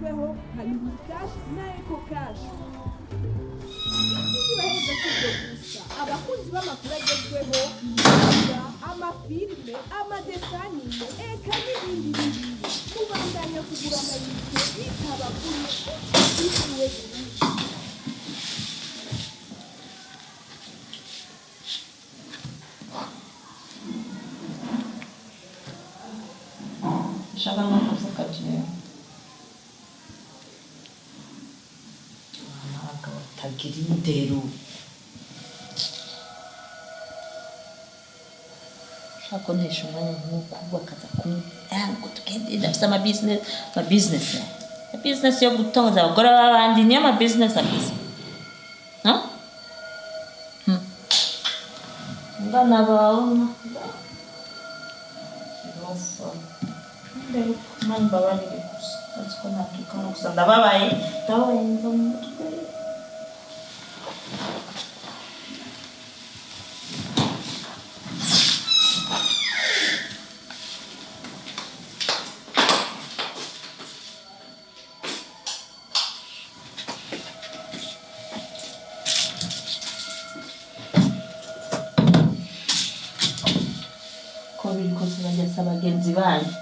agezweho nka Lumicash na EcoCash. Ibyiza ibaheza si ibyo gusa, abakunzi b'amakuru agezweho, imyuga, amafilime, amadesanime, eka n'ibindi n'ibindi, mubandanya kugura amayinite bitabavuye utiriwe. Nshaka no kuvuga jewe abana b'abagabo batagira indero. Ushaka kuntesha umwanya nk'uku bakaza ngo tugende, ndafise ama business, ama business, ama business yo gutonza abagore b'abandi, niyo ama business afise, no? Abana bawe Rofa. Imana imbabarire gusa, azi ko ntatukana, gusa ndababaye, ndababaye, mva mu mutwe. Ko biri kose bajya si abagenzi banyu.